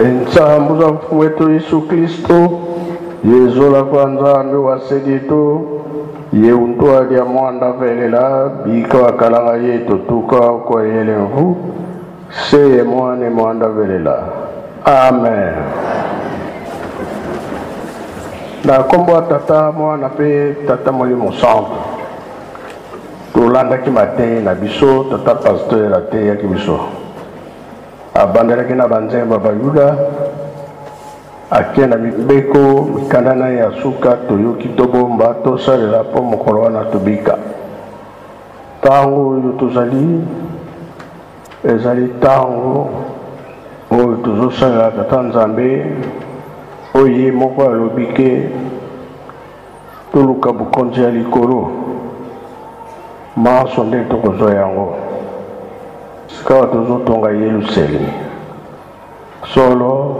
Ensambu za Mfumu wetu Yesu Kristo, yezola kwa Nzambi wa seditu, ye untua dia mwanda velela, bika wakalanga yetu tuka kwa yele mvu, seye mwane mwanda velela. Amen. Na nkombo ya Tata, Mwana mpe Tata Molimo Santu. Tolandaki mateyi na biso, tata pasteur ateyaki biso. Abandelaki na banzembo ya Bayuda, ake na mibeko, mikanda na ye ya suka, toyoki tobomba, tosalela mpo mokolo wana tobika. Ntango oyo tozali ezali ntango oyo tozosalela Tata Nzambe, oyo ye moko alobi ke toluka bokonzi ya likolo, manso nde tokozwa yango. Sikawa tozotonga Yelusalemi. Solo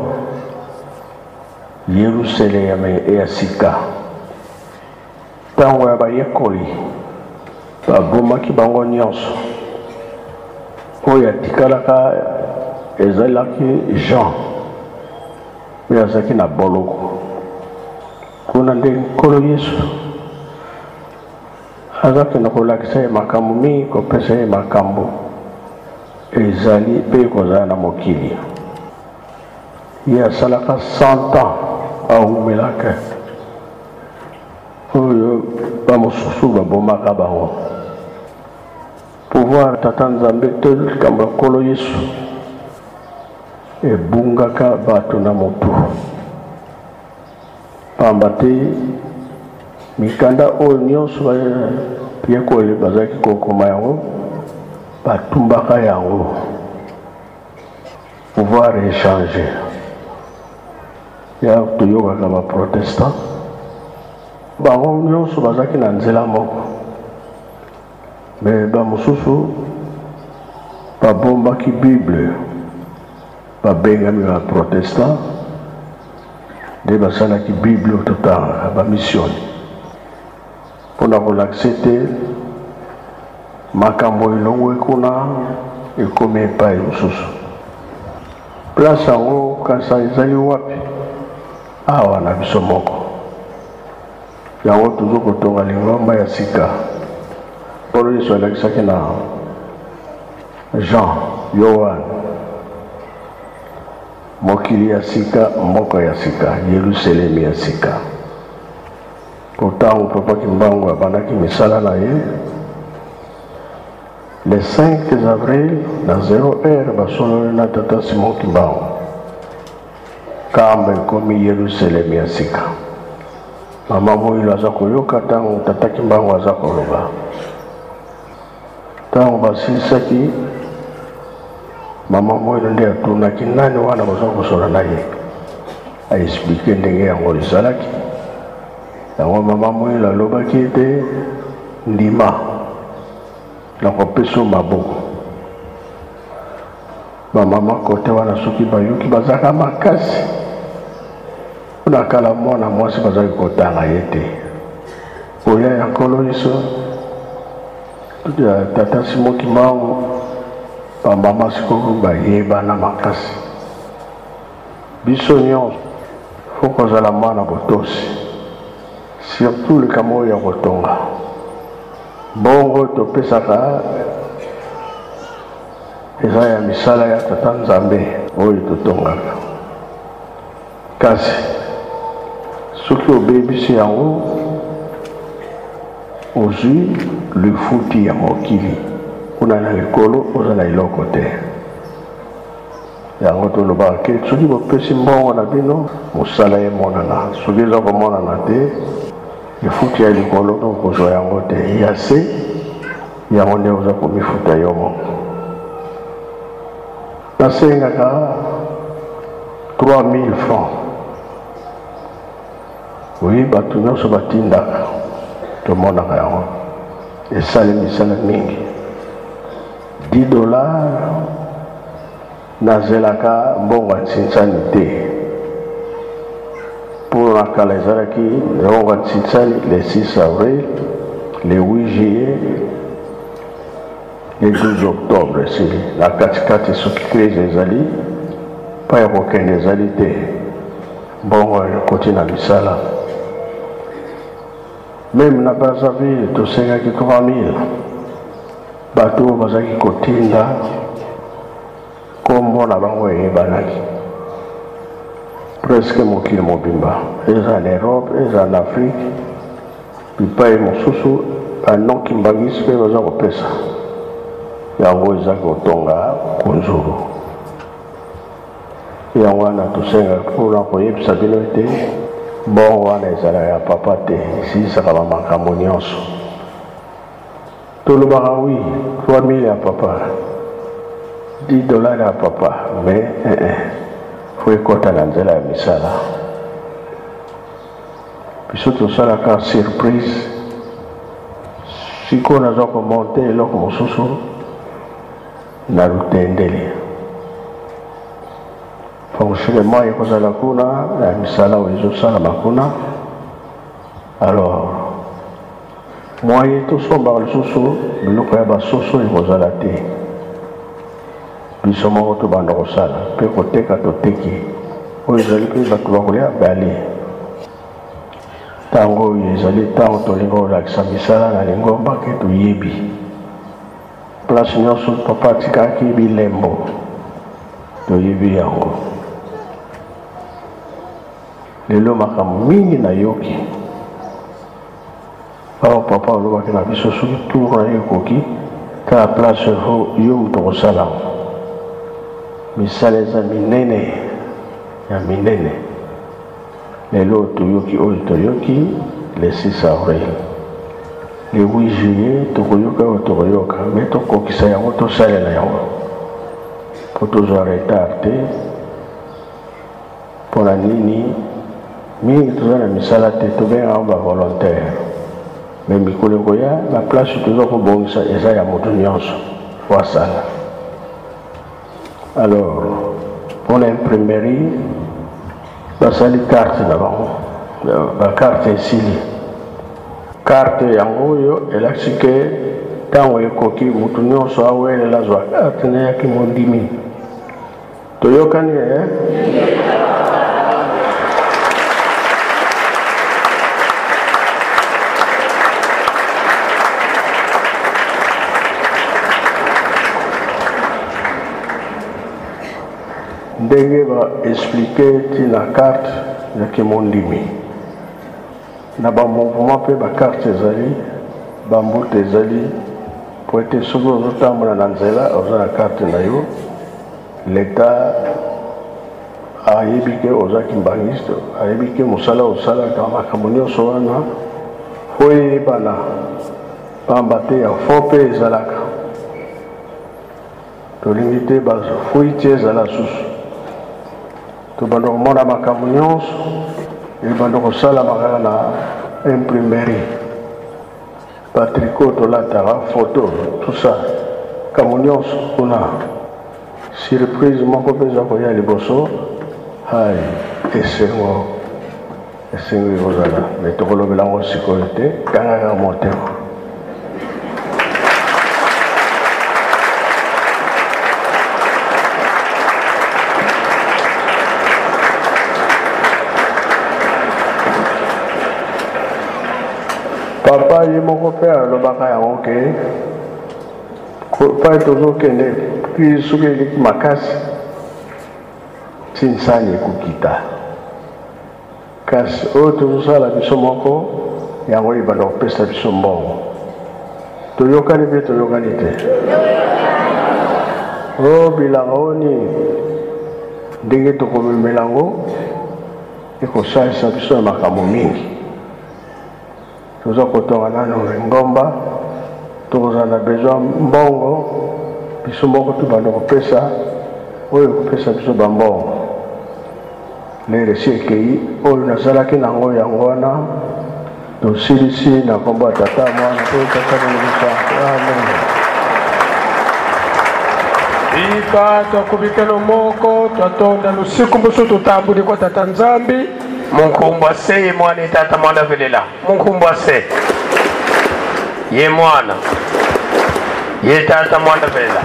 Yelusalemi ya sika. Ntango ya bayekoli babomaki bango nyonso, oyo atikalaka ezalaki Jean, oyo azalaki na boloko. Kuna nde Nkolo Yesu azakende kolakisa ye makambo mingi, kopesa ye makambo ezali mpe kozala na mokili. Ye asalaka 100 ans, awumelaka oyo bamosusu babomaka bango. Pouvoir Tata Nzambe to likambo ya Nkolo Yesu ebungaka bato na motu, pamba te mikanda oyo nyonso bayekoli bazalaki kokoma yango, batumbaka yango. Pouvoir echange ya toyokaka baprotestant bango nyonso bazalaki na nzela moko, me bamosusu babombaki Bible, babengami baprotestant nde basalaki Bible oyo totangaka, bamisioni, mpo na kolakisa ete makambo elongwe kuna ekomi epai mosusu. Place yango kasa ezali wapi? Awa na biso moko. Yango tozo kotonga lingomba ya sika. Nkolo Yesu alakisaki na Jean Yoane mokili ya sika, mboka ya sika, Yelusalemi ya sika. Po ntango Papa Kimbangu abandaki misala na ye le 5 avril na 0 heure, basololi na Tata Simon Kimbangu, kamba ekomi Yelusalemi ya sika. Mama Moyilo aza koyoka ntango Tata Kimbangu aza koloba. Ntango basilisaki, Mama Moyilo nde atunaki nani wana baza kosola na ye, aexplike ndenge yango ezalaki. Yango Mama Moyilo alobaki ete ndima, nakopesa yo maboko. Bamama kote wana soki bayoki bazalaka makasi. Mpona kala mwana mwasi bazalaki kotanga ye te. Koya ya Nkolo Yesu, ya Tata Simon Kimbangu, bamama sikoyo bayebana makasi. Biso nyonso fo kozala mwana botosi, surtout likambo oyo ya kotonga. Mbongo topesaka eza ya misala ya Tata Nzambe oyo totongaka. Kasi soki obebisi yango, ozwi lifuti ya mokili, kuna na likolo oza na eloko te. Yango tolobaka ke soki bopesi mbongo na bino, mosala emonana. Soki eza komonana te, lifuti ya likolo okozwa yango te, ya se yango nde oza komifuta yo moko. Nasengaka 3000 francs. Oui, bato nyonso batindaka, tomonaka yango, esali misala mingi. 10 dollars nazelaka mbongo ya nsinsani te. Mpo na kala ezalaki mbongo ya nsinsani le 6 avril, le 8 juillet, le 12 octobre esili na katikati. Soki crise ezali, Mpo ya kokende ezali te, mbongo ekoti na misala. Meme na Brazzaville tosengaki 3000 bato oyo bazalaki kotinda nkombo na bango eyebanaki presque mokili mobimba, eza na Europe, eza na Afrique, bipai mosusu ba non kimbanguiste mpe baza kopesa yango. Eza kotonga kunzuru yango wana tosengaka mpona koyebisa bino ete mbongo wana ezalaka ya papa te, esilisaka bamakambo nyonso. Tolobaka oui, 3000 ya papa, 10 $ ya papa, mais eh, eh, faut ekɔta na nzela ya misala. Biso tosalaka surprise. Sikoyo naza komonter eloko mosusu na Lutendele. Fonctionnement ekozala kuna ya misala oyo ezosalama kuna. Alors moyen tosombaka lisusu biloko ya basoso ekozala te. Biso moko tobanda kosala mpe koteka, toteki oyo ezali mpe bato bakolia bali. Ntango oyo ezali ntango tolingi kolakisa misala na lingomba ke toyebi place nyonso papa atikaki bilembo, toyebi yango. Lelo makambo mingi nayoki awa. Papa olobaki na biso, soki tour na yo ekoki, kaka place yo moto kosala yango. Misala eza minene ya minene. Lelo toyoki oyo toyoki le 6 avril, le 8 juillet tokoyoka oyo tokoyoka, mais tokokisa yango, tosalela yango mpo tozwa retard te. Mpona nini mingi toza na misala te? Tobengaka bavolontaire, mais mikolo ekoya, baplace toza kobongisa eza ya moto nyonso po asala. Alors mpona imprimerie, basali carte na bango, bacarte esili. Carte yango oyo elakisi ke ntango ekoki, motu nyonso awelela azwa carte na yaki mondimi. Toyokani eh? Ndenge baexpliquer ntina carte ya kimondimi na bamouvement mpe bacarte ezali, bambuta ezali po ete soki ozotambola na nzela, oza na carte na yo, leta ayebi ke oza kimbanguiste, ayebi ke mosala osalaka. Makambo nyonso wana faut eyebana, pamba te ya faux mpe ezalaka. Tolingi te bafuiti ezala susu. Tobanda komona makambo nyonso ebanda kosalama kaka na imprimerie, batricot tolataka, photo, tout ça, makambo nyonso kuna. Surprise moko mpe eza koya liboso. Hai, esengo, esengo ekozala, mais tokolobela yango sikoyo te. Kangaka motema. Papa ye moko mpe alobaka yango ke pai tozokende, soki eleki makasi ti nsani ekokita. Kasi oyo tozosala biso moko, yango ebanda kopesa biso mbongo. Toyokani mpe toyokani te. O bilanga oyo nini, ndenge tokomemela yango, ekosalisa biso na makambo mingi. Toza kotonga nano ngomba, tokozala na besoin mbongo. Biso moko tobanda kopesa oyo ekopesa biso bambongo. Lere esi ekei, oyo nazalaki nango yango wana. Tosilisi na nkombo ya Tata, Mwana mpe Tata Molimo. Amen. Iba twakubikelo moko, twatonda lusiku mbusu tutambuli kwa Tata Nzambi. Munkumbwa se ye mwana, tata mwana velela. Munkumbwa se ye mwana, ye tata mwana velela.